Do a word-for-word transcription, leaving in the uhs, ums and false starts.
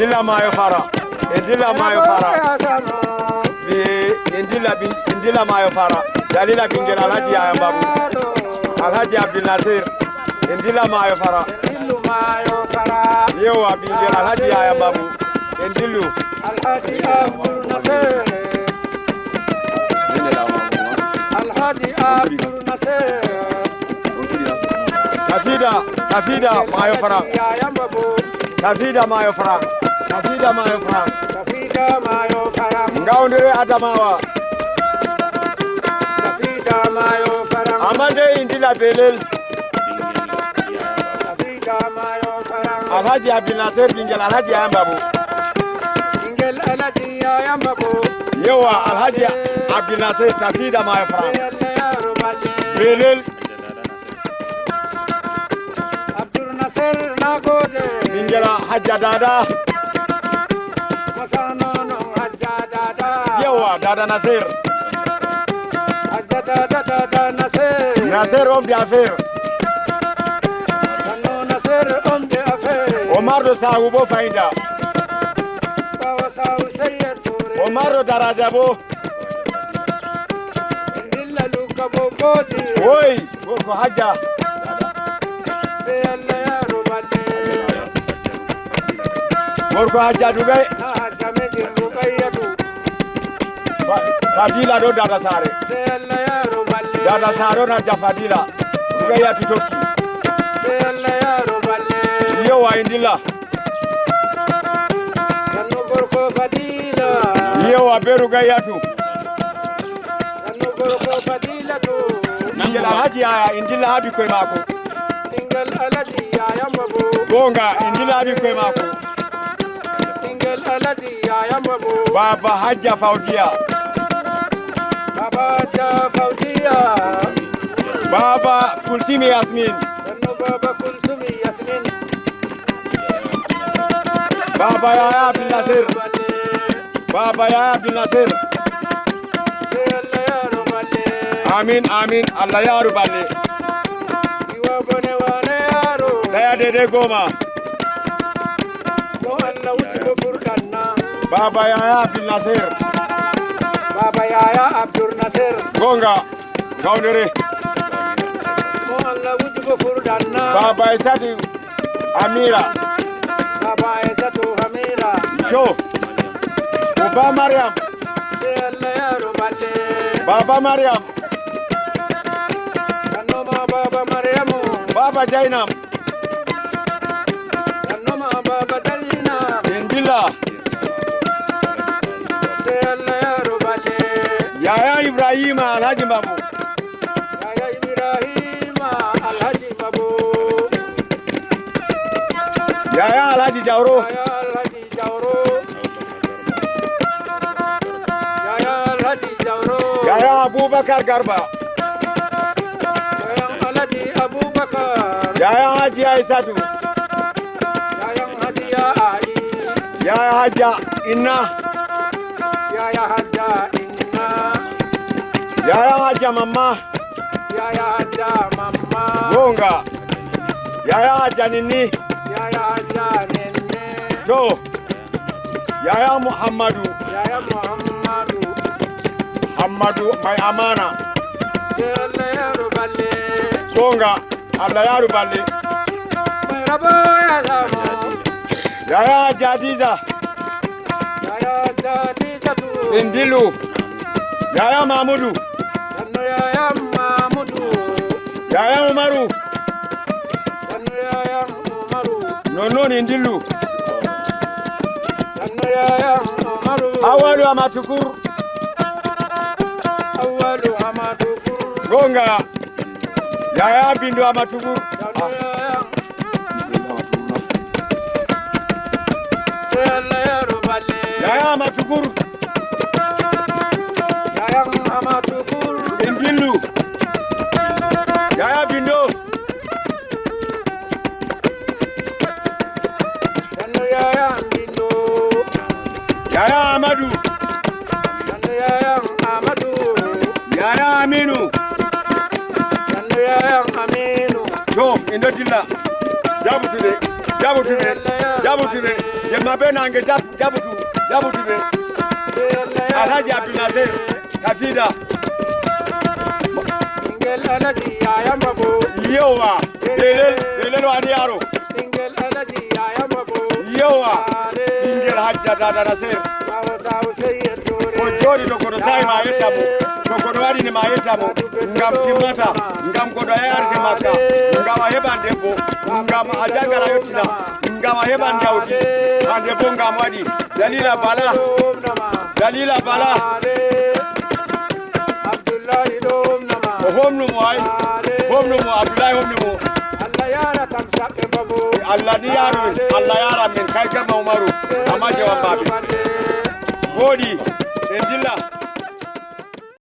Dilla Maayo Fara. En dilla Maayo Fara. Mi en dilla bin en dilla Maayo Fara. Dalila ɓinngel Alhaji Yaya Mbabu. Alhaji Abdul Nasir. En dilla Maayo Fara. Yewa ɓinngel Alhaji Yaya Mbabu. En dillu. Alhaji Abdul Nasir. Alhaji Abdul Nasir. Tafida, tafida Maayo Fara. Tafida Maayo Fara. Tafida Maayo Fara. Tafida Maayo Fara. Ngawndere Adamawa. Tafida Maayo Fara. Amade Indila Belel. Tafida Maayo Fara. Alhaji Abdul Nasir ɓinngel Alhaji Yaya Mbabu. Ɓinngel Alhaji Yaya Mbabu. Yewa Alhaji Abdul Nasir tafida Maayo Fara. Belel. Abdul Nasir na gode. Ɓinngel Hajja Dada. Masano non Hajja Dada. Yewa Dada Nasir. Hajja Dada Dada Nasir. Nasir homme d'affaires. Kano Nasir homme d'affaires. Omar do Sahu bo fayda. Bawa Sahu Seye Toure. Omar do Daraja bo. Dilla Luka bo boti. Woy. Gorko Hajja. Sey Allah yaaru balɗe. Gorko Hajja Dugay. Na Hajja mejin Rukayyatu. Fa- Fadila ɗo Dada Sare. Sey Allah yaaru balɗe. Dada Sare on Hajja Fadila. Rukayyatu tokki. Sey Allah yaaru balɗe. Yo wa indilla. Sannu gorko Fadila. Yo wa be Rukayyatu. Sannu gorko Fadilatu. Ɓinngel Alhaji Yaya en dilla haa ɓikkoy maako. Ɓinngel Alhaji Yaya Mbabu. Goonga en dilla haa ɓikkoy maako. Ɓinngel Alhaji Yaya Mbabu. Baaba Hajja Fawdiya. Baaba Hajja Fawdiya. Baaba Kulsimi Yasmin. Sannu Baaba Kulsumi Yasmin. Baaba Yaya Abdul Nasir. Baaba Yaya Abdul Nasir. Amin, amin. Allah yaaru balɗe. Ɗaya daidai goma. Baaba Yaya Abdul Nasir. Baaba Yaya Abdul Nasir. Goonga. Gawndere. Mo Allah wuji ko furɗan na. Baaba Aysatu Amira. Baaba Aysatu Amira. To. Uba Mariam. Sey Allah yaaru balɗe. Baaba Mariam. Kannoma Baaba Mariamu. Baaba Jaynam. Kannoma Baaba Jaynam. En dilla. Sey Allah yaaru balɗe. Yaya Ibrahima Alhaji Mbabu. Yaya Ibrahima Alhaji Mbabu. Yaya Alhaji Jawro. Yaya Alhaji Jawro. Yaya Alhaji Jawro. Yaya Abubakar Garba. Yaya Alhaji Abubakar. Yaya Haji Aisatu. Yaya Haji Ai. Yaya Hajja Inna. Yaya Hajja Inna. Yaya Hajja Mamma. Yaya Hajja Mamma. Goonga. Yaya Hajja Ninni. Yaya Hajja Ninni. To. Yaya Muhammadu. Yaya Muhammadu. Hammadu mai amana. Sey Allah yaaru balɗe. Goonga. Allah yaaru balɗe. Mai rabo ya samu. Yaya Hajja Hadiza. Yaya Hajja Hadizatu. En dillu. Yaya Mamudu. Sannu Yaya Mamudu. Yaya Umaru. Sannu Yaya Umaru. Non non en dillu. Sannu Yaya Umaru. Awalu Amatukur. Awalu Amatukur. Goonga. Yaya Bindo Amatukur. Sannu Yaya. Sey Allah yaaru balɗe. Yaya Amatukur. Yaya Amatukur. En dillu. Yaya Bindo. Sannu Yaya Bindo. Yaya Amadu. Sannu Yaya Amadu. Yaya Aminu. Sannu Yaya Aminu. To, en ɗo dilla. Jabutude. Jaɓutuɓe, jaɓutuɓe. Jemma be nange jaɓ-, jaɓutu, jaɓutuɓe. Alhaji Abdul Nasir, kasida. Ɓingel Alhaji Yaya Mabo. Yewwa, belel, belel wani yaro. Ɓingel Alhaji Yaya Mabo. Yewwa, ɓingel Hajja Dada Nasir. Ko jooɗi to goɗɗo saa'i ma a yetta mo, to goɗɗo waɗini ma a yetta mo, ngam timmata, ngam goɗɗo yarete makka, ngam a heɓan debbo, ngam a janngan a yottina, ngam a heɓan jawdi, hande bo ngam waɗi. Dalila Bala, Dalila Bala. Abdullahi ɗo homnama. O homnu mo ay. Homnu mo, Abdullahi homnu mo. Allah yara kam saɓɓe mabo. Allah ni yaru min, Allah yara min, kay kam Umaru. Amma jawan babi. Voɗi, en dilla.